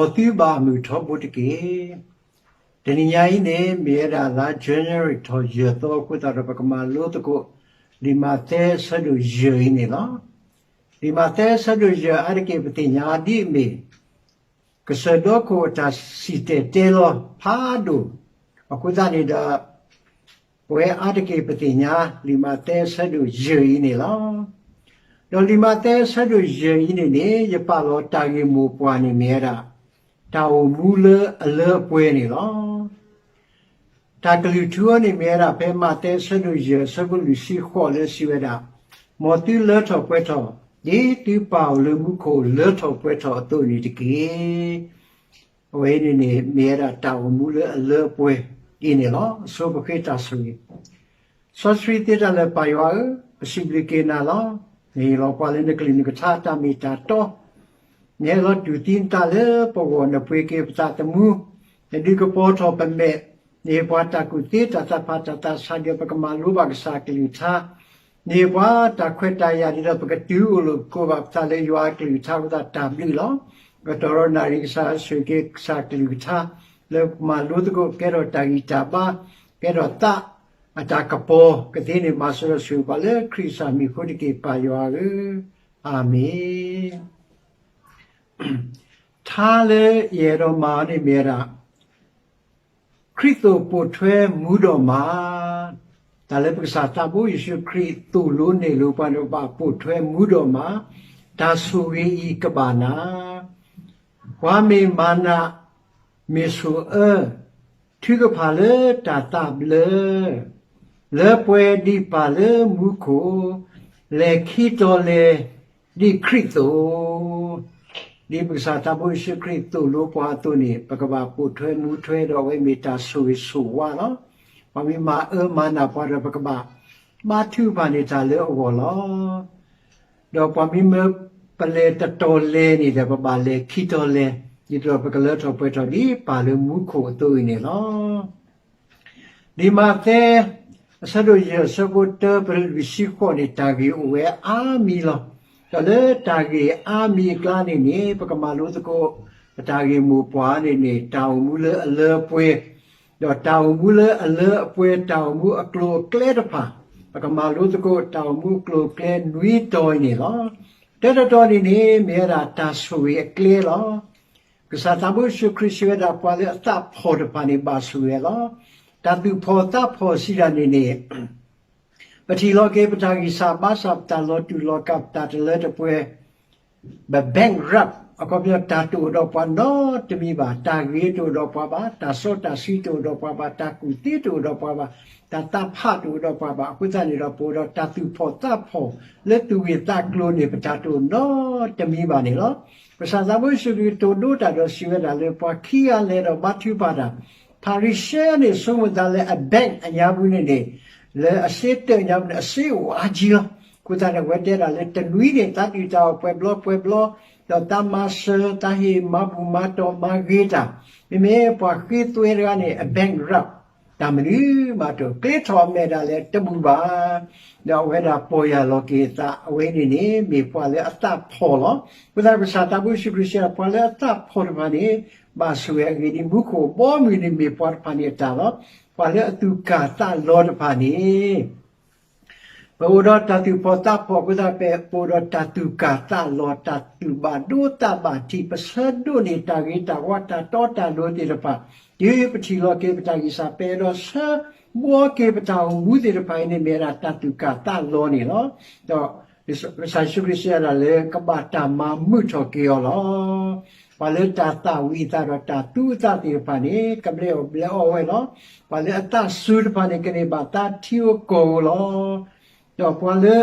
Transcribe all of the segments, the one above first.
မ်သုဘၣ်အမုာ်ထီဘိတက့ၢ်. တနံၤညါအံၤန့ၣ် မ့ၢ်ဝဲဒၣ်လါ January ထီၣ်ယဲၢ်သီအဃိသတးဒီး ပကမၤလိသကိး လံာ်မးသဲအဆၢဒိၣ်ယဲၢ်အံၤန့ၣ်လီၤ. လံာ်မးသဲအဆၢဒိၣ်ယဲၢ်အါတက့ၢ် ပသ့ၣ်ညါဒ်အမ့ၢ် ကစၢၢ်ဒီခိၣ်အတၢ်စံၣ်တဲၤတဲလီၤဖးဒိၣ်, အဃိသတးန့ၣ်ဒီး ပဝဲအါတက့ၢ်ပသ့ၣ်ညါ လံာ်မးသဲအဆၢဒိၣ်ယဲၢ်အံၤန့ၣ်လီၤ. ဒီးလံာ်မးသဲအဆၢဒိၣ်ယဲၢ်အံၤန့ၣ်န့ၣ် ယပာ်လီၤတၢ်ဂ့ၢ်မိၢ်ပှၢ်န့ၣ်မ့ၢ်ဝဲဒၣ် တၢ်အိၣ်မူလၢအလၢအပှဲၤန့ၣ်လီၤ. တၢ်ကလုၢ်ထူအီၤန့ၣ်မ့ၢ်ဝဲဒၣ် ဖဲမးသဲအဆၢဒိၣ်ယဲၢ်အဆၢဖိလွံၢ်ဆံဃိးလၢစံးဝဲဒၣ်, မ်သုလၢထီၣ်ပှဲၤထီၣ် ဒ်သုပၢ်အိၣ်လၢမူခိၣ်လၢထီၣ်ပှဲၤထီၣ်အသိးန့ၣ်တက့ၢ်. အဝဲအံၤန့ၣ်န့ၣ် မ့ၢ်ဝဲဒၣ်တၢ်အိၣ်မူလၢအလၢအပှဲၤအံၤန့ၣ်လီၤ. အဆိပဃ့တၢ်ဆိၣ်ဂ့ၤ စီဆှံသ့တၢ်လၢာ် ပၢ်ယွၤဧၢ, ပစံးဘျုးက့ၤနၤလီၤ. နဟ့ၣ်လီၤပှၤလၢနကလုၢ်နကထါအတၢ်မ့ၢ်တၢ်တီ, နဟဲလီၤတူၢ်သံနသးလၢပဂီၢ်, နပှ့ၤက့ၤပသးသမူ, နဒုးကပီၤထီၣ်ပမဲာ်, နဟ့ၣ်ပှၤတၢ်ကူၣ်သ့ တၢ်သးဖး တၢ်သးဆး ဒီးပကမၤလိဘၣ်ကစၢ်ကလုၢ်ကထါ, နဟ့ၣ်ပှၤတၢ်ခွဲးတၢ်ယာ်ဒ်သိး ပကတုၤအိၣ်လိာ်ကီးဘၣ်ပသးလၢယွၤအကလုၢ်ကထါအဃိသတး တၢ်ဘျုးလီၤ. ကတီၢ်ဒီးနၣ်ရံၣ် ကစၢ်ဆိၣ်ဂ့ၤက့ၤကစၢ်ကလုၢ်ကထါ လၢပကမၤလိသကိး ကဲထီၣ်တၢ်ဂံၢ်တၢ်ဘါ, ကဲထီၣ်သးအတၢ်ကပီၤကသ့န့ၣ် မၤစၢၤဒီးဆိၣ်ဂ့ၤပှၤလၢခရံာ်ကစၢ်မံၤအဃိတက့ၢ် ပၢ်ယွၤဧၢ, အၤမ့ၣ်. ထါလၢယအဲၣ်ဒိးမၤအီၤန့ၣ်မ့ၢ်ဝဲဒၣ် ခရံာ်သိၣ်ပိာ်ထွဲမူဒီးမၤ, တၢ်လၢပကစၢ်သးဘိယ့ၣ်ၡူးခရံာ်သိၣ်လိနဲၣ်လိပှၤန့ၣ် ပဘၣ်ပိာ်ထွဲမူဒီးမၤ, တၢ်ဆိၣ်ဂ့ၤအံၤကဘၣ်နၤ, ပှၤမ့ၢ်မၤနး မ့ၢ်ဆိၣ်အၢ ထုကဖၣ်လၢတၢ်သးဘျၢ လၢပှဲၤဒံးပၢ်လၢမူခိၣ်, လဲၤခံတီၤလဲၤဒ်ခရံာ်သိး, ဒ်ပကစၢ်သးဘိယ့ၣ်ၡူးခရံာ်သိၣ်လိပှၤအသိးန့ၣ် ပကဘၣ်ပိာ်ထွဲမူထွဲဒီး အဝဲမ့ၢ်တၢ်ဆိၣ်ဂ့ၤဆိၣ်ဝါလီၤ. ပှၤမ့ၢ်မၤအၢမၤနးပှၤဒီး ပကဘၣ်ဘါထုကဖၣ်န့ၢ်တၢ်လၢအဂီၢ်လီၤ. ဒီးပှၤမ့ၢ်မၢပလဲၤတတီၤလဲၤန့ၣ်ဒီး ပဘၣ်လဲၤခံတီၤလဲၤ, ဒ်သိးပကလၢထီၣ်ပှဲၤထီၣ်ဒ်ပၢ်လၢမူခိၣ်အသိးအံၤန့ၣ်လီၤ. လံာ်မးသဲ အဆၢဒိၣ်ယဲၢ် အဆၢဖိတၢ ပလွံၢ်ဆံဃိးန့ၣ် တၢ်ဂ့ၢ်အိၣ်ဝဲအါမံၤလီၤ. ဒီးလၢတၢ်ဂ့ၢ်အါမံၤအကျါန့ၣ်န့ၣ် ပကမၤလိသကိး ပတၢ်ဂ့ၢ်မိၢ်ပှၢ်န့ၣ်န့ၣ် တၢ်အိၣ်မူလၢအလၢအပှဲၤ, ဒီးတၢ်အိၣ်မူလၢအလၢအပှဲၤ တၢ်အိၣ်မူအကျိၤအကျဲတဖၣ်, ပကမၤလိသကိး တၢ်အိၣ်မူအကျိၤအကျဲနွံတီၤအံၤန့ၣ်လီၤ. တၢတတီၤန့ၣ်န့ၣ် မ့ၢ်ဝဲဒၣ်တၢ်ဆိၣ်ဂ့ၤအကျဲလီၤ. ကစၢ်သးဘိယ့ၣ်ၡူးခရံာ်စံးဝဲဒၣ် ပှၤလၢအသးဖှီၣ်တဖၣ်န့ၣ် ဘၣ်ဆိၣ်ဂ့ၤလီၤ. တၢ်သူၣ်ဖှီၣ်သးဖှီၣ်စံးတၢ်န့ၣ်န့ၣ် ပထံၣ်လီၤက့ၤပတၢ်ဂံၢ်စၢ်ဘါစၢ် ပတၢ်လီၤတူာ်လီၤကာ် ပတၢ်တလၢတပှဲၤ ပ bankrupt အခီပညီတၢ်တအိၣ်ဒီးပှၤနီတမံၤဘၣ်, တၢ်ဂ့ၤတအိၣ်ဒီးပှၤဘၣ်, တၢ်စီတၢ်ဆှံတအိၣ်ဒီးပှၤဘၣ်, တၢ်ကူၣ်သ့တအိၣ်ဒီးပှၤဘၣ်, တၢ်သးဖးတအိၣ်ဒီးပှၤဘၣ်. အဃိသတးန့ၣ်ဒီး ပအိၣ်ဒီးတၢ်သူၣ်ဖှီၣ်သးဖှီၣ်လၢသူၣ်ဂ့ၢ်သးကျိၤန့ၣ် ပတၢ်တအိၣ်နီတမံၤဘၣ်န့ၣ်လီၤ. ကစၢ်သးဘိယ့ၣ်ၡူးခရံာ်တိၢ်ဒိတၢ်ဒီးစံးဝဲဒၣ်လၢ ပှၤခံဂၤလဲၤဒီးဘါထုကဖၣ်တၢ်, ဖၤရံၤၡဲန့ၣ် ဆိကမိၣ်သးလၢအ bank အညါပူၤန့ၣ်န့ၣ် လၢအစ့တၢၣ်ညါပူၤန့ၣ် အစ့အိၣ်အါကံလီၤ. အဃိသတးန့ၣ် အဝဲတဲဒၣ်လၢတနွံန့ၣ် သးဒုၣ်တၢ်အီၣ်ပှဲၤဘျီပှဲၤဘျီ, ဒီးသးမၤစၢၤ သးဟ့ၣ်မၤဘူၣ်မၤတီၢ်မၤဂ့ၤတၢ်, မ့မ့ၢ်ပှၤဃ့သွဲတဂၤန့ၣ် အ bankrupt တၢ်မနုၤမးတအိၣ်, ကျဲထီၣ်အမဲာ်ဒၣ်လဲာ်တဘူၣ်ဘၣ်. ဒီးအဝဲဒၣ်ပီၢ်ယၢ်လီၤက့ၤအသး အဝဲန့ၣ်န့ၣ် မ့ၢ်ပှၤလၢအသးဖှီၣ်လီၤ. အဃိသတး ကစၢ်သးဘိယ့ၣ်ၡူးခရံာ်စံး ပှၤလၢအသးဖှီၣ်တဖၣ်န့ၣ် ဘၣ်ဆိၣ်ဂ့ၤအဂ့ၢ်ဒ်အံၤ, မူခိၣ်ဘီမုၢ်န့ၣ်မ့ၢ်ပှၤတဖၣ်န့ၣ်အတၢ်လီၤ. ပှၤလၢအသူၣ်ကၢ်သးလီၤတဖၣ်န့ၣ် ပအိၣ်ဒီးတၢ်သူၣ်ဖှီၣ်သးဖှီၣ်အဃိသတး ပအိၣ်ဒီးတၢ်သူၣ်ကၢ်သးလီၤ, တၢ်သူၣ်ဘၣ်ဒိသးဘၣ်ထံး, ပဆၢဒိးန့ၢ်တၢ်ဂ့ၤတၢ်ဝါ တၢ်တီတၢ်လိၤသ့ၣ်တဖၣ်, တုၤပထံၣ်လီၤက့ၤပတၢ်ဂံၢ်စၢ် ပအဲၣ်ဒိးဆၢဘှီက့ၤပတၢ်အိၣ်မူသ့ၣ်တဖၣ်အံၤန့ၣ် မ့ၢ်ဝဲဒၣ်တၢ်သူၣ်ကၢ်သးလီၤန့ၣ်လီၤ. ဒီးကစၢ်ယ့ၣ်ၡူးခရံာ်စံးဝဲဒၣ်လၢ ကဘၣ်တၢ်မၤမုာ်ထီၣ်က့ၤအီၤလီၤ. ပှၤလၢတၢ်သၣ်ဝံၤအသးဒီးတၢ်သူအသးသ့ၣ်တဖၣ်န့ၣ် ကဘျဲးအီၣ်ဘျဲးအီဝဲလီၤ. ပှၤလၢအသးစူၤတဖၣ်န့ၣ် ကန့ၢ်ဘၣ်သးထံဧိၤကီၢ်ဧိၤလီၤ. ဒီးပှၤလၢ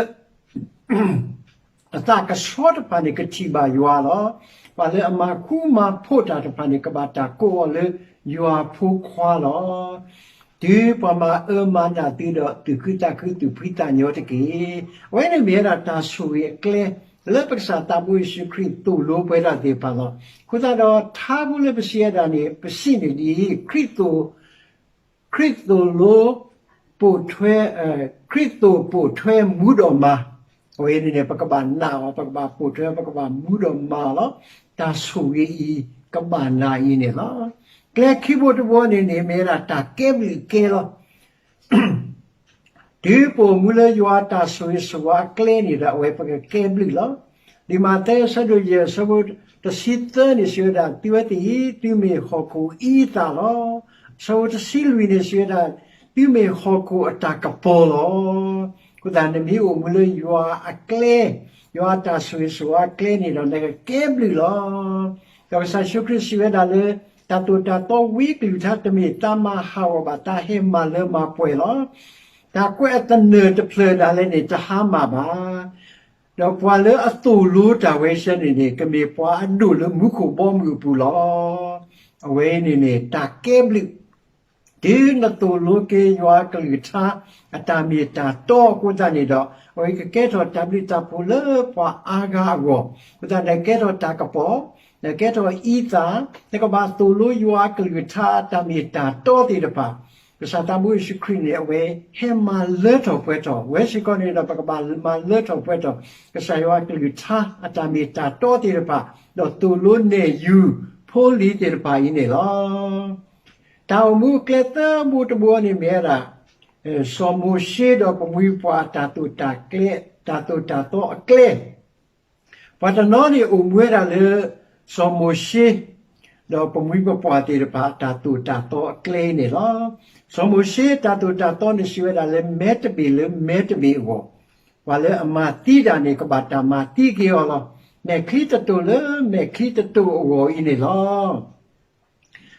အသးကဆှီတဖၣ်န့ၣ် ကထံၣ်ဘၣ်ယွၤလီၤ. ပှၤလၢအမၤဃူမၤဖိးတၢ်တဖၣ်န့ၣ် ကဘၣ်တၢ်ကိးအီၤလၢယွၤဖိခွါလီၤ. တုၤပှၤမၤအၢမၤနးသုဒီး သူၣ်ခုသးခု သူၣ်ဖှံသးညီတက့ၢ်. အဝဲန့ၣ်မ့ၢ်ဝဲဒၣ်တၢ်ဆိၣ်ဂ့ၤအကျဲ လၢပကစၢ်သးဘိယ့ၣ်ၡူးခရံာ်သိၣ်လိပှၤတၢ်သ့ၣ်တဖၣ်လီၤ. အဃိသတးဒီး ထါပူၤလၢပစံးဝဲဒၣ်န့ၣ် ပစံးန့ၣ်ဒ်အံၤ, ခရံာ်သိၣ် ခရံာ်သိၣ်လိ ပိာ်ထွဲ, ခရံာ်သိၣ်ပိာ်ထွဲမူဒီးမၤ, အဝဲန့ၣ်န့ၣ် ပကဘၣ်နာ်အီၤ, ပကဘၣ်ပိာ်ထွဲ, ပကဘၣ်မူဒီးမၤအီၤလီၤ. တၢ်ဆိၣ်ဂ့ၤအံၤ ကဘၣ်နၤအံၤန့ၣ်လီၤ. ကျဲခံဘိတဘိန့ၣ်န့ၣ် မ့ၢ်ဝဲဒၣ်တၢ်ကဲဘျုးကဲလီၤ. တုၤပအိၣ်မူလၢယွၤအတၢ်ဆိၣ်ဂ့ၤဆိၣ်ဝါအကျဲန့ၣ်ဒီး အဝဲပကကဲဘျုးလီၤ. လံာ်မးသဲအဆၢဒိၣ်ယဲၢ် အဆၢဖိတဆံသၢန့ၣ် စံးဝဲဒၣ် သုဝဲသ့ၣ်အံၤ သုမ့ၢ်ဟီၣ်ခိၣ်အအံသၣ်လီၤ. အဆၢဖိတဆံလွံၢ်န့ၣ် စံးဝဲဒၣ် သုမ့ၢ်ဟီၣ်ခိၣ်အတၢ်ကပီၤလီၤ. အဃိသတး နမ့ၢ်အိၣ်မူလၢယွၤအကျဲ, ယွၤအတၢ်ဆိၣ်ဂ့ၤဆိၣ်ဝါအကျဲန့ၣ်ဒီး နကကဲဘျုးလီၤ. ဒီးကစၢ်ယ့ၣ်ၡူးခရံာ်စံးဝဲဒၣ်လၢ တၢ်သိၣ်တၢ်သီဝံအကလုၢ်ကထါ တမ့ၢ်တၢ်မၤဟးဂီၤဘၣ်, တၢ်ဟဲမၤလၢမၤပှဲၤလီၤ. တၢ်ကွဲးအသနၢၣ်တဖျၢၣ်ဒၣ်လဲာ်န့ၣ် တဟါမၢ်ဘၣ်. ဒီးပှၤလၢအသိၣ်လိတၢ်ဝဲဆဲန့ၣ်န့ၣ် ကမ့ၢ်ပှၤအဒိၣ်လၢမူခိၣ်ဘီမုၢ်အပူၤလီၤ. အဝဲအံၤန့ၣ်န့ၣ် တၢ်ကဲဘျုး တုၤနသိၣ်လိက့ၤယွၤအကလုၢ်ကထါ အတၢ်မ့ၢ်တၢ်တီအဃိသတးန့ၣ်ဒီး အဝဲကကဲထီၣ်တၢ်ဘျုးတၢ်ဖှိၣ်လၢပှၤအါဂၤအဂီၢ်, အဃိသတးန့ၣ် ကဲထီၣ်တၢ်ကပီၤ, ဒီးကဲထီၣ်အံသၣ်, နကဘၣ်သိၣ်လိယွၤအကလုၢ်ကထါအတၢ်မ့ၢ်တၢ်တီသ့ၣ်တဖၣ်, ကစၢ်သးဘိယ့ၣ်ၡူးခရံာ်န့ၣ် အဝဲဟဲမၤလၢထီၣ်ပှဲၤထီၣ်, ဝဲစ့ၢ်ကီးန့ၣ်ဒီး ပကဘၣ်မၤလၢထီၣ်ပှဲၤထီၣ် ကစၢ်ယွၤအကလုၢ်ကထါအတၢ်မ့ၢ်တၢ်တီသ့ၣ်တဖၣ်, ဒီးသိၣ်လိနဲၣ်ယုၢ်ဖိလံၤသ့ၣ်တဖၣ်အံၤန့ၣ်လီၤ. တၢ်အိၣ်မူအကျဲသၢဘိတဘိန့ၣ်မ့ၢ်ဝဲဒၣ် စီၤမိၤၡ့ဒီးပမိၢ်ပပၢ်အတၢ်သိၣ်တၢ်ကျဲ, တၢ်သိၣ်တၢ်သီအကျဲ, ပှၤတနီၤန့ၣ်အိၣ်မူဝဲဒၣ်လၢ စီၤမိၤၡ့ ဒီးပမိၢ်ပပၢ်သ့ၣ်တဖၣ်အတၢ်သိၣ်တၢ်သီအကျဲန့ၣ်လီၤ. စီၤမိၤၡ့အတၢ်သိၣ်တၢ်သီန့ၣ်စံးဝဲဒၣ်လၢမဲတဘ့ၣ်လၢမဲတဘ့ၣ်အဂီၢ်, ပှၤလၢအမၤသံတၢ်န့ၣ် ကဘၣ်တၢ်မၤသံက့ၤအီၤလီၤ. မဲာ်ချံတတိာ်လၢမဲာ်ချံတတိာ်အဂီၢ်အံၤန့ၣ်လီၤ.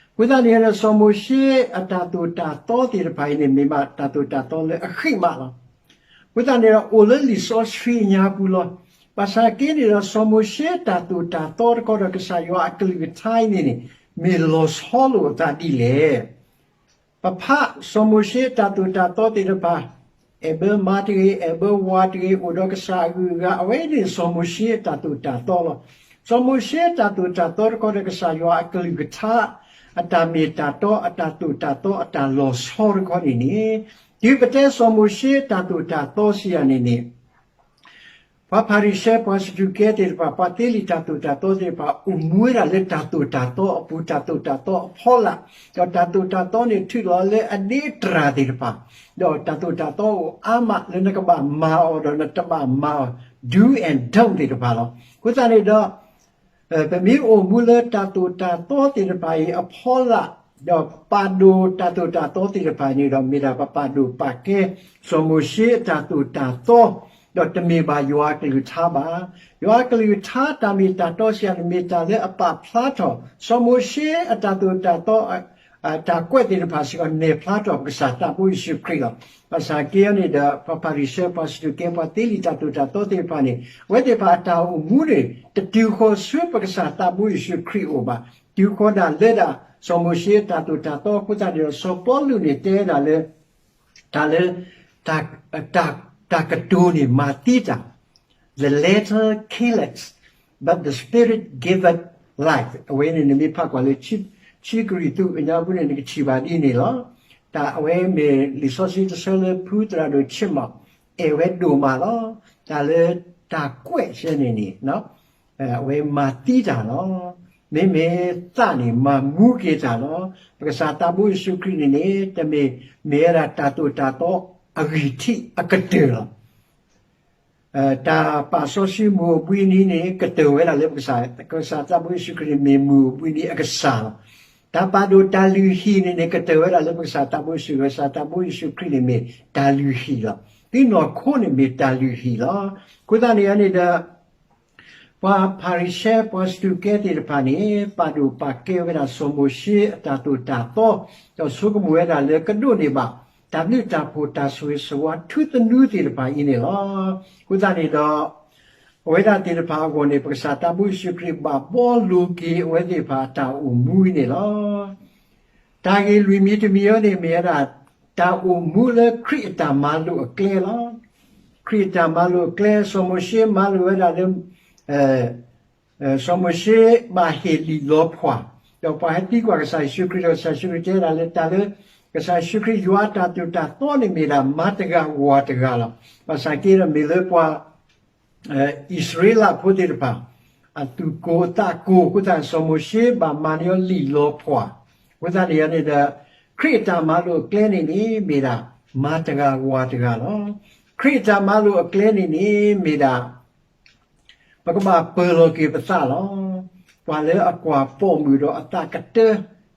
အဃိသတးန့ၣ်ဒီး စီၤမိၤၡ့အတၢ်သိၣ်တၢ်သီသ့ၣ်တဖၣ်အံၤန့ၣ် မ့ၢ်ဘၣ်တၢ်သိၣ်တၢ်သီလၢအဃံးမးလီၤ. အဃိသတးန့ၣ်ဒီး အိၣ်လၢလံာ်စီဆှံအညါပူၤလီၤ. ဘၣ်ဆၣ်က့န့ၣ်ဒီး စီၤမိၤၡ့အတၢ်သိၣ်တၢ်သီတခီဒီးကစၢ်ယွၤအကလုၢ်ကထါအံၤန့ၣ်န့ၣ် မ့ၢ်လီၤဆီလိာ်အသးဒ်လဲၣ်. ပဖးစီၤမိၤၡ့အတၢ်သိၣ်တၢ်သီသ့ၣ်တဖၣ်, အဲၣ်ဘၢမါတဂ့ၤ, အဲၣ်ဘၢဝၤတဂ့ၤ, အိၣ်ဒီးကစၢ်အဂုၤအဂၤ, အဝဲန့ၣ်စီၤမိၤၡ့အတၢ်သိၣ်တၢ်သီလီၤ. စီၤမိၤၡ့အတၢ်သိၣ်တၢ်သီတခီဒီးကစၢ်ယွၤအကလုၢ်ကထါ အတၢ်မ့ၢ်တၢ်တီ အတၢ်သိၣ်တၢ်သီအတၢ်လီၤဆီတခီန့ၣ်န့ၣ်, တုၤပတဲစီၤမိၤၡ့အတၢ်သိၣ်တၢ်သီစံးယၤန့ၣ်န့ၣ် ပှၤဖၤရံၤၡဲ ပှၤစဒူးကဲသ့ၣ်တဖၣ် ပှၤသ့လံာ်တၢ်သိၣ်တၢ်သီသ့ၣ်တဖၣ် အိၣ်မူဝဲဒၣ်လၢတၢ်သိၣ်တၢ်သီအပူၤ, တၢ်သိၣ်တၢ်သီအဖီလာ်, ဒီးတၢ်သိၣ်တၢ်သီန့ၣ်ထုးလီၤလၢအဒ့တြၢ်သ့ၣ်တဖၣ်, ဒီးတၢ်သိၣ်တၢ်သီအိၣ်အါမးလၢနကဘၣ်မၤအီၤဒီးနတဘၣ်မၤအီၤ do and don't သ့ၣ်တဖၣ်လီၤ. အဃိသတးန့ၣ်ဒီး ပမ့ၢ်အိၣ်မူလၢတၢ်သိၣ်တၢ်သီသ့ၣ်တဖၣ်အံၤအဖီလာ်, ဒီးပာ်ဒိၣ်တၢ်သိၣ်တၢ်သီသ့ၣ်တဖၣ်န့ၣ်ဒီး မ့ၢ်ဒၣ်ပပာ်ဒိၣ်ပာ်ကဲ စီၤမိၤၡ့အတၢ်သိၣ်တၢ်သီ, ဒီးတမ့ၢ်ဘၣ်ယွၤအကလုၢ်ကထါဘၣ်. ယွၤအကလုၢ်ကထါတၢ်မ့ၢ်တၢ်တီစံးယၤန့ၣ် မ့ၢ်တၢ်လၢအပာ်ဖျါထီၣ် စီၤမိၤၡ့အတၢ်သိၣ်တၢ်သီ တၢ်ကွဲးသ့ၣ်တဖၣ်စ့ၢ်ကီး နဲၣ်ဖျါထီၣ်ပကစၢ်သးဘိယ့ၣ်ၡူးခရံာ်လီၤ. ဘၣ်ဆၣ်က့အံၤန့ၣ်ဒီး ပှၤဖၤရံၤၡဲ ပှၤစဒူးကဲ ပှၤသ့လံာ်တၢ်သိၣ်တၢ်သီသ့ၣ်တဖၣ်န့ၣ် အဝဲသ့ၣ်တဖၣ်အတၢ်အိၣ်မူန့ၣ် တတုၤဃီၤဆူပကစၢ်သးဘိယ့ၣ်ၡူးခရံာ်အအိၣ်ဘၣ်. တုၤဃီၤဒၣ်လၢဒၣ် စီၤမိၤၡ့အတၢ်သိၣ်တၢ်သီအဃိသတးန့ၣ်ဒီး စီၤပီလူးန့ၣ်တဲဝဲဒၣ်လၢ တၢ်လၢ တၢ် တၢ်ကတိၤန့ၣ်မၤသံတၢ်, the letter killeth, but the spirit giveth life. အဝဲန့ၣ်နမ့ၢ်ဖးကွၢ်လၢ ခံကရံၣ်သူးအညါပူၤန့ၣ် နကထံၣ်ဘၣ်ဒ်န့ၣ်လီၤ. တၢ်အဝဲမ့ၢ်လံာ်စီဆှံတဆၢလၢဖုသရၣ်ဒိၣ်ဆ့မီၤ အဲၣ်ဝဲဒိၣ်မးလီၤ. တၢ်လၢတၢ်ကွဲးဆဲန့ၣ်န့ၣ် အဝဲမၤသံတၢ်လီၤ. မ့မ့ၢ်သးန့ၣ် မၤမူက့ၤတၢ်လီၤ. ပကစၢ်သးဘိယ့ၣ်ၡူးခရံာ်န့ၣ်န့ၣ် တမ့ၢ် မ့ၢ်ဝဲဒၣ်တၢ်သိၣ်တၢ်သီအဂံၢ်ထံးအကတၢၢ်လီၤ. တၢ်ပာ်စီဆှံမုၢ်အိၣ်ဘှံးနံၤန့ၣ် ကတၢၢ်ဝဲဒၣ်လၢပကစၢ်, ကစၢ်သးဘိယ့ၣ်ၡူးခရံာ်န့ၣ်မ့ၢ်မုၢ်အိၣ်ဘှံးနံၤအကစၢ်လီၤ. တၢ်ပာ်ဒိၣ်တၢ်လုၢ်ဟံၣ်န့ၣ်န့ၣ် ကတၢၢ်ဝဲဒၣ်လၢပကစၢ်သးဘိယ့ၣ်ၡူး, ကစၢ်သးဘိယ့ၣ်ၡူးခရံာ်န့ၣ်မ့ၢ်တၢ်လုၢ်ဟံၣ်လီၤ. သုနီၢ်ခိန့ၣ်မ့ၢ်တၢ်လုၢ်ဟံၣ်လီၤ. အဃိသတးန့ၣ်န့ၣ်ဒီး ပှၤဖၤရံၤၡဲ ပှၤစဒူးကဲသ့ၣ်တဖၣ်န့ၣ် ပာ်ဒိၣ်ပာ်ကဲဝဲဒၣ်စီၤမိၤၡ့အတၢ်သိၣ်တၢ်သီ, ဒီးဆိကမိၣ်ဝဲဒၣ်လၢကဒိးန့ၢ်ဘၣ် တၢ်ဘျုးတၢ်ဖှိၣ်တၢ်ဆိၣ်ဂ့ၤဆိၣ်ဝါထူသနူသ့ၣ်တဖၣ်အံၤန့ၣ်လီၤ. အဃိသတးန့ၣ်ဒီး အဝဲဒၣ်သ့ၣ်တဖၣ်အဂီၢ်န့ၣ် ပကစၢ်သးဘိယ့ၣ်ၡူးခရံာ်ဘၣ်ဘှီလိၤက့ၤအဝဲသ့ၣ်တဖၣ်အတၢ်အိၣ်မူအံၤန့ၣ်လီၤ. တၢ်ဂ့ၢ်လွံၢ်မံၤတမံၤအံၤန့ၣ် မ့ၢ်ဝဲဒၣ် တၢ်အိၣ်မူလၢခရံာ်အတၢ်မၤလိာ်အကျဲလီၤ. ခရံာ်အတၢ်မၤလိာ်အကျဲ စီၤမိၤၡ့မၤလိာ်ဝဲဒၣ်လၢ စီၤမိၤၡ့ဘၣ်ဟ့ၣ်လံာ်လီၤဖှၣ်, ဒီးပှၤဟဲသံကွၢ်ကစၢ်ယ့ၣ်ၡူးခရံာ်ဒီး ကစၢ်ယ့ၣ်ၡူးခရံာ်တဲဝဲဒၣ်လၢတၢ်လၢ ကစၢ်ယ့ၣ်ၡူးခရံာ်ယွၤအတၢ်သိၣ်တၢ်သီန့ၣ်မ့ၢ်ဒၣ်မါတဂၤဝၤတဂၤလီၤ. ဘၣ်ဆၣ်က့ဒီးမ့ၢ်လၢပှၤ အံၣ်စရ့လးဖိသ့ၣ်တဖၣ် အသူၣ်ကိၢ်အသးကိၢ်အဃိသတး စီၤမိၤၡ့ဘၣ်မၤန့ၢ်အီၤလံာ်လီၤဖှၣ်, အဃိသတးန့ၣ်န့ၣ်ဒီး ခရံာ်အတၢ်မၤလိာ်အကျဲန့ၣ်န့ၣ် မ့ၢ်ဒၣ်မၤတဂၤဝၤတဂၤလီၤ. ခရံာ်အတၢ်မၤလိာ်အကျဲန့ၣ်န့ၣ် မ့ၢ်ဒၣ် ပကဘၣ်ပၢၤလီၤက့ၤပသးလီၤ. ပှၤလၢအကွၢ်ပိာ်မုၣ်ဒီးအသးကတၢ,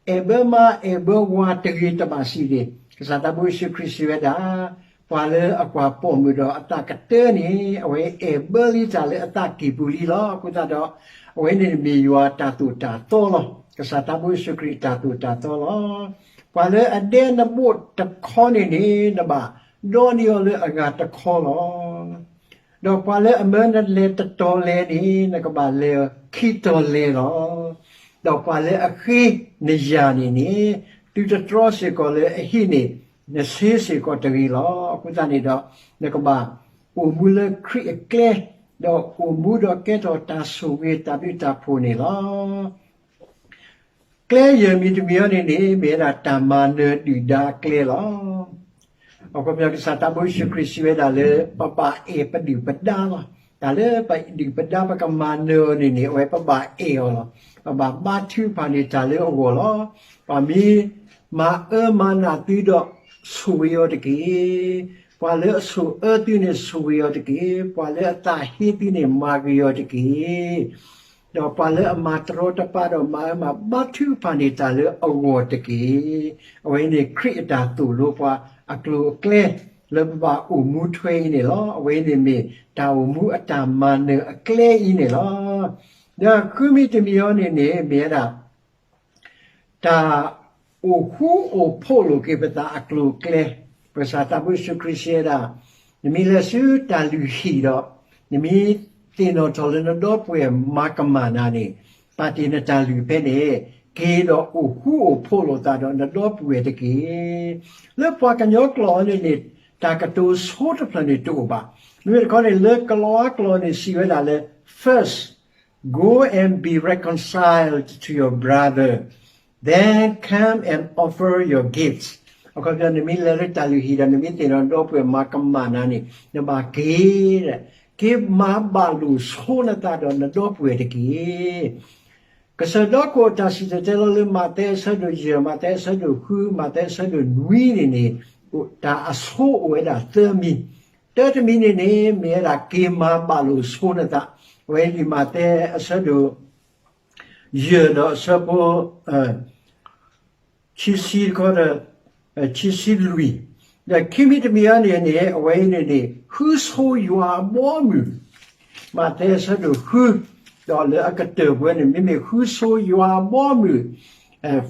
အဲၣ်ဘၢမါအဲၣ်ဘၢဝၤတဂ့ၤတဘၣ်စံးန့ၣ်, ကစၢ်သးဘိယ့ၣ်ၡူးခရံာ်စံးဝဲဒၣ်, ပှၤလၢအကွၢ်ပိာ်မုၣ်ဒီးအသးကတၢန့ၣ် အဝဲအဲၣ်ဘၢလံတၢ်လၢအသးကံၢ်ပူၤလံလီၤ. အဃိသတးဒီး အဝဲန့ၣ်မ့ၢ်ယွၤအတၢ်သိၣ်တၢ်သီလီၤ. ကစၢ်သးဘိယ့ၣ်ၡူးခရံာ်အတၢ်သိၣ်တၢ်သီလီၤ. ပှၤလၢအဒဲနဘိၣ်တခီန့ၣ်န့ၣ် နဘၣ်ဒီနံၤအီၤလၢအဂၤတခီလီၤ. ဒီးပှၤလၢအမၢနလဲၤတတီၤလဲၤန့ၣ် နကဘၣ်လဲၤအီၤခံတီၤလဲၤလီၤ. ဒီးပှၤလၢအဃ့နယၢ်န့ၣ်န့ၣ် သုတတြီစ့ၢ်ကီးလၢအဟံၣ်န့ၣ် နဆ့စ့ၢ်ကီးတဂ့ၤလီၤ. အဃိသတးန့ၣ်ဒီး နကဘၣ်အိၣ်မူလၢခရံာ်အကျဲ, ဒီးအိၣ်မူဒီးကဲထီၣ်တၢ်ဆိၣ်ဂ့ၤတၢ်ဘျုးတၢ်ဖှိၣ်န့ၣ်လီၤ. ကျဲယဲၢ်မံၤတမံၤအံၤန့ၣ်န့ၣ် မ့ၢ်ဝဲဒၣ်တၢ်မၤနၢၤဒုၣ်ဒါအကျဲလီၤ. အခီပညီကစၢ်သးဘိယ့ၣ်ၡူးခရံာ်စံးဝဲဒၣ်လၢ ပဘၣ်အဲၣ်ပဒုၣ်ပဒါလီၤ. တၢ်လၢပဒုၣ်ပဒါပကမၤနၢၤအီၤန့ၣ်န့ၣ် အဝဲပဘၣ်အဲၣ်အီၤလီၤ. ပဘၣ်ဘါထုကဖၣ်န့ၢ်တၢ်လၢအဂီၢ်လီၤ. ပှၤမ့ၢ်မၤအၢမၤနးသုဒီး ဆိၣ်ဂ့ၤအီၤတက့ၢ်. ပှၤလၢအဆိၣ်အၢသုန့ၣ် ဆိၣ်ဂ့ၤအီၤတက့ၢ်. ပှၤလၢအသးဟ့သုန့ၣ် မၤဂ့ၤအီၤတက့ၢ်. ဒီးပှၤလၢအမၤတရီတပါဒီးမၤအၢမၤ ဘါထုကဖၣ်န့ၢ်တၢ်လၢအဂီၢ်တက့ၢ်. အဝဲန့ၣ်ခရံာ်အတၢ်သိၣ်လိပှၤအကျိၤအကျဲ လၢပဘၣ်အိၣ်မူထွဲအံၤန့ၣ်လီၤ. အဝဲန့ၣ်မ့ၢ်တၢ်အိၣ်မူအတၢ်မၤနၢၤအကျဲအံၤန့ၣ်လီၤ. ဒီးဃုမံၤတမံၤအံၤန့ၣ်န့ၣ် မ့ၢ်ဝဲဒၣ် တၢ်အိၣ်ဃူအိၣ်ဖိးလိာ်က့ၤပသးအကျိၤအကျဲ, ပကစၢ်သးဘိယ့ၣ်ၡူးခရံာ်စံးဝဲဒၣ်, နမ့ၢ်လဲၤဆူတၢ်လုၢ်ဟံၣ်ဒီး နမ့ၢ်သ့ၣ်နီၣ်ထီၣ်လၢနဒီပုၢ်ဝဲၢ်မၤကမၣ်နၤန့ၣ်, ပာ်တ့ၢ်နတၢ်လုၢ်ဖဲန့ၣ်, က့ၤဒီးအိၣ်ဃူအိၣ်ဖိးလိာ်သးဒီးနဒီပုၢ်ဝဲၢ်တက့ၢ်. လၢပှၤကညီကျိာ်အံၤန့ၣ်န့ၣ်, တၢ်ကတိၤဆိတဖျၢၣ်န့ၣ်တအိၣ်ဘၣ်. မ့မ့ၢ်တခီန့ၣ် လၢကလံးကျိာ်န့ၣ်စံးဝဲဒၣ်လၢ first, go and be reconciled to your brother, then come and offer your gifts. အခီပညီ နမ့ၢ်လဲၤလၢတၢ်လုၢ်ဟံၣ်ဒီး နမ့ၢ်သ့ၣ်နီၣ်နဒီပုၢ်ဝဲၢ်မၤကမၣ်နၤန့ၣ်, နဘၣ်က့ၤ, က့ၤမၤဘၣ်လိာ်ဆိနသးဒီးနဒီပုၢ်ဝဲၢ်တက့ၢ်. ကစၢ်ဒီးခိၣ်အတၢ်စံၣ်တဲၤတဲလီၤလၢမးသဲအဆၢဒိၣ်ယဲၢ်, မးသဲအဆၢဒိၣ်ဃု, မးသဲအဆၢဒိၣ်နွံန့ၣ်န့ၣ်, တၢ်အဆိအိၣ်ဝဲဒၣ်သၢမံၤ, တၢတမံၤန့ၣ်န့ၣ် မ့ၢ်ဝဲဒၣ်က့ၤမၤဘၣ်လိာ်ဆိနသး, အဝဲလံာ်မးသဲအဆၢဒိၣ် ယဲၢ်ဒီးအဆၢဖိ ခံဆံတခီဒီး ခံဆံလွံၢ်, ဒီးခံမံၤတမံၤအံၤန့ၣ်န့ၣ် အဝဲအံၤန့ၣ်န့ၣ် ဃုဆိယွၤအဘီအမုၢ်, မးသဲအဆၢဒိၣ်ဃု, ဒီးလၢအကတၢၢ်ပဝဲန့ၣ် မ့မ့ၢ်ဃုဆိယွၤအဘီအမုၢ်,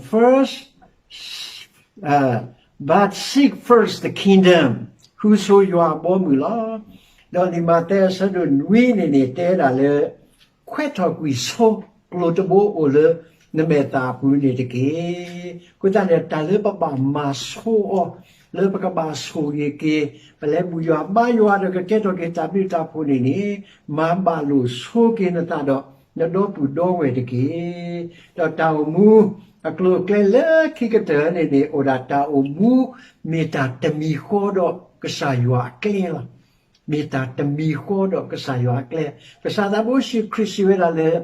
first, but seek first the kingdom, ဃုဆိယွၤအဘီအမုၢ်လီၤ. ဒီးလံာ်မးသဲအဆၢဒိၣ်နွံန့ၣ်န့ၣ် တဲဒၣ်လၢ ခွဲးထီၣ်ကွံာ်ဆိ ကျိၤတဘိအိၣ်လၢနမဲာ်သၣ်အပူၤန့ၣ်တက့ၢ်. အဃိသတးန့ၣ် တၢ်လၢပဘၣ်မၤဆိအီၤ, လၢပကဘၣ်ဆိၣ်ဂ့ၤက့ၤ, ပလဲၤဘူၣ်ယွၤဘါယွၤဒီးကကဲထီၣ်က့ၤတၢ်ဘျုးတၢ်ဖှိၣ်န့ၣ်န့ၣ်, မၤဘၣ်လိာ်ဆိက့ၤနသးဒီး နဒီပုၢ်ဒီဝဲၢ်တက့ၢ်. ဒီးတၢ်အိၣ်မူ အကျိၤအကျဲလၢခံကတၢၢ်န့ၣ်န့ၣ် အိၣ်ဒၣ်တၢ်အိၣ်မူ မ့ၢ်တၢ်တမံၤဃီဒီးကစၢ်ယွၤအကျဲလီၤ. မ့ၢ်တၢ်တမံၤဃီဒီးကစၢ်ယွၤအကျဲ, ကစၢ်သးဘိယ့ၣ်ၡူးခရံာ်စံးဝဲဒၣ်လၢ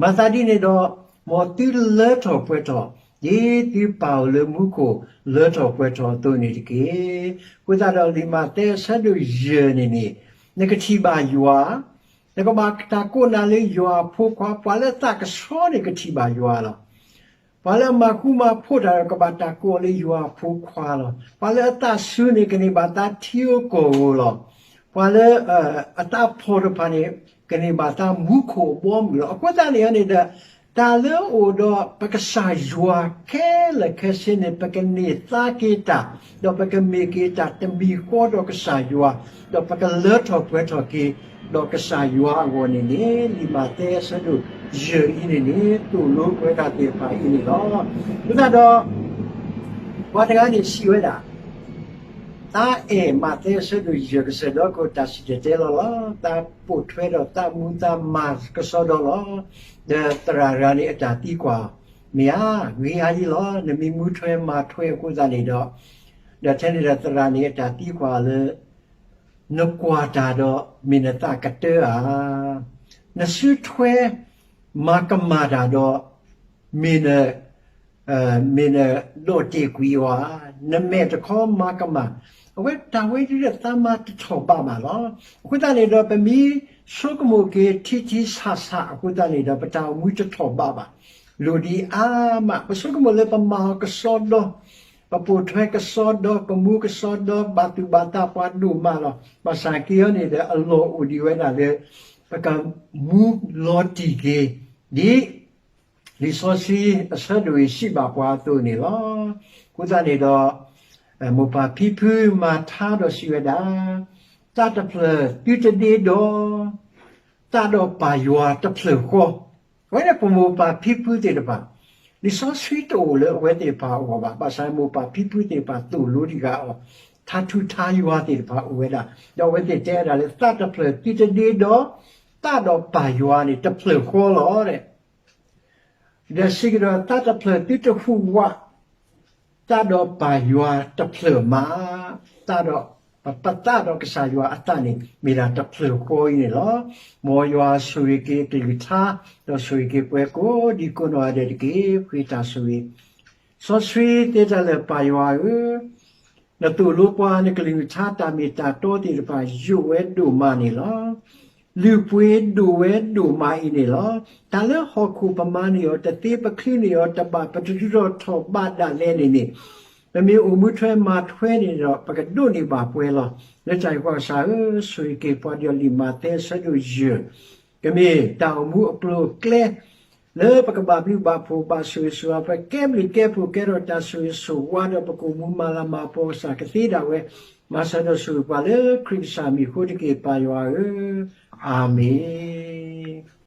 မၤသးဒ်န့ၣ်ဒီး, မ်သုလၢထီၣ်ပှဲၤထီၣ်, ဒ်သုပၢ်အိၣ်လၢမူခိၣ်လၢထီၣ်ပှဲၤထီၣ်အသိးန့ၣ်တက့ၢ်. အဃိသတးဒီးလံာ်မးသဲအဆၢဒိၣ်ယဲၢ်န့ၣ်န့ၣ်, နကထံၣ်ဘၣ်ယွၤ, နကဘၣ်တၢ်ကိးနၤလၢယွၤအဖိခွါ, ပှၤလၢအသးကဆှီန့ၣ်ကထံၣ်ဘၣ်ယွၤလီၤ. ပှၤလၢအမၤဃူမၤဖိးတၢ်ဒီးကဘၣ်တၢ်ကိးအီၤလၢယွၤအဖိခွါလီၤ. ပှၤလၢအသးစူၤန့ၣ် ကန့ၢ်ဘၣ်သးထံဧိၤကီၢ်ဧိၤလီၤ. ပှၤလၢ အသးဖှီၣ်တဖၣ်န့ၣ် ကန့ၢ်ဘၣ်သးမူခိၣ်အဘီအမုၢ်လီၤ. အဃိသတးန့ၣ်န့ၣ်ဒီး တၢ်လၢအအိၣ်ဒီးပကစၢ်ယွၤခဲလၢာ်ခဲဆ့န့ၣ် ပကန့ၢ်သါက့ၤတၢ်, ဒီးပကမ့ၢ်က့ၤတၢ်တမံၤဃီဒီးကစၢ်ယွၤ, ဒီးပကလၢထီၣ်ပှဲၤထီၣ်က့ၤ ဒီးကစၢ်ယွၤအဂီၢ်န့ၣ်န့ၣ် လံာ်မးသဲအဆၢဒိၣ်ယဲၢ်အံၤန့ၣ်န့ၣ် သိၣ်လိပဝဲဒၣ်သ့ၣ်တဖၣ်အံၤန့ၣ်လီၤ. အဃိသတးဒီး ပှၤတဂၤန့ၣ်စံးဝဲဒၣ် သးအဲၣ်မးသဲအဆၢဒိၣ်ယဲၢ်ကစၢၢ်ဒီးခိၣ်တၢ်စံၣ်တဲၤတဲလီၤလီၤ. သးပိာ်ထွဲဒီးသးမူသးမၤကစီဒီလီၤ. ဒီးသရၣ်တဂၤန့ၣ်အတၢ်သံကွၢ်, မ့ၢ်ဧါ, ဂ့ၤအါယံလီၤ. နမ့ၢ်မူထွဲမၤထွဲအဃိသတးန့ၣ်ဒီး, ဒီးထဲန့ၣ်ဒီးသရၣ်န့ၣ်အတၢ်သံကွၢ်လၢ နကွၢ်တၢ်ဒီးမ့ၢ်နသးကတၢဧါ. နစုထွဲမၤကမၣ်တၢ်ဒီး မ့ၢ်န မ့ၢ်နဒီၣ်တ့ၢ်ကွံာ်အီၤဧါ, နမဲာ်တခီမၤကမၣ်, အဝဲတၢ်ဝဲဒ်လၢသးမၤတထီၣ်ဘးဘၣ်လီၤ. အဃိသတးန့ၣ်ဒီး ပမ့ၢ်ဆိကမိၣ်က့ၤထံထံဆးဆးအဃိသတးန့ၣ်ဒီး ပတၢ်အိၣ်မူတထီၣ်ဘးဘၣ်. လိၣ်ဒံးအါမး ပဆိကမိၣ်လၢပမၤအီၤကစီဒီ, ပပိာ်ထွဲကစီဒီ, ပမူကစီဒီ, ဘၣ်သူၣ်ဘၣ်သးပှၤဒိၣ်မးလီၤ. ဘၣ်ဆၣ်က့ၤအီၤန့ၣ်ဒီး အလီၢ်အိၣ်ဒံးဝဲဒၣ်လၢ ပကမူလီၤတံၢ်က့ၤ ဒ် လံာ်စီဆှံအဆၢဒိၣ်အံၤစံးဘၣ်ပှၤအသိးန့ၣ်လီၤ. အဃိသတးန့ၣ်ဒီး မိၢ်ပၢ်ဖံဖုမၤထါဒီးစံးဝဲဒၣ်, သးတဖျၢၣ်သုတဒ့ဒီး, သးဒီးပၢ်ယွၤတဖျၢၣ်ဃီ, အဝဲန့ၣ်ပမိၢ်ပၢ်ဖံဖုသ့ၣ်တဖၣ်, လံာ်စီဆှံတအိၣ်လၢအဝဲသ့ၣ်တဖၣ်အဂီၢ်ဘၣ်. ဘၣ်ဆၣ်မိၢ်ပၢ်ဖံဖုသ့ၣ်တဖၣ်သိၣ်လိတံၢ်ဃာ်အီၤ, ထါထူထါယွၤသ့ၣ်တဖၣ်အိၣ်ဝဲဒၣ်, ဒီးအဝဲသ့ၣ်တဲဝဲဒၣ်လၢ သးတဖျၢၣ်သုတဒ့ဒီး, သးဒီးပၢ်ယွၤန့ၣ်တဖျၢၣ်ဃီလီၤ. ဒီးစံးကဒီး သးတဖျၢၣ်သုတဟူးဝး, သးဒီးပၢ်ယွၤတဖျၢၣ်မး, သးဒီး ပသးဒီးကစၢ်ယွၤအသးန့ၣ် မ့ၢ်ဒၣ်တဖျၢၣ်ဃီအံၤန့ၣ်လီၤ. မ်ယွၤဆိၣ်ဂ့ၤက့ၤအကလုၢ်ကထါ, ဒီးဆိၣ်ဂ့ၤက့ၤပှၤကိးဒံကိးနီၢ်ဂၤဒဲးတက့ၢ်. ဃ့တၢ်ဆိၣ်ဂ့ၤ စီဆှံသ့တၢ်လၢာ်ပၢ်ယွၤဧၢ, နသိၣ်လိပှၤနကလုၢ်ကထါတၢ်မ့ၢ်တၢ်တီသ့ၣ်တဖၣ်ယိာ်ဝဲဒိၣ်မးန့ၣ်လီၤ. လုၢ်ပှ့ၤဒိၣ်ဝဲဒိၣ်မးအံၤန့ၣ်လီၤ. တၢ်လၢဟီၣ်ခိၣ်ပမၤန့ၢ်အီၤတသ့ ပချုးန့ၢ်အီၤတဘၣ် ပတဒုးထီၣ်ထီၣ်ဘးဒၣ်လဲာ်န့ၣ်န့ၣ်, ပမ့ၢ်အိၣ်မူထွဲမၤထွဲန့ၣ်ဒီး ပကဒိးန့ၢ်ဘၣ်ပှဲၤလီၤ. လၢတၢ်အံၤပှၤကစၢ်ဧၢ, ဆိၣ်ဂ့ၤက့ၤပှၤဒီးလံာ်မးသဲအဆၢဒိၣ်ယဲၢ် ကမ့ၢ်တၢ်အိၣ်မူအကျိၤအကျဲ လၢပကဘၣ်ဘျုးဘၣ်ဖှိၣ်ဘၣ်ဆိၣ်ဂ့ၤဆိၣ်ဝါ ပကဲဘျုးကဲဖှိၣ်ကဲထီၣ်တၢ်ဆိၣ်ဂ့ၤဆိၣ်ဝါဒီး ပကအိၣ်မူမၤလၤမၤကပီၤကစၢ်ကသ့ဒၣ်ဝဲ, မၤစၢၤဒီးဆိၣ်ဂ့ၤပှၤလၢခရံာ်ကစၢ်မံၤအဃိတက့ၢ် ပၢ်ယွၤဧၢ, အၤမ့ၣ်.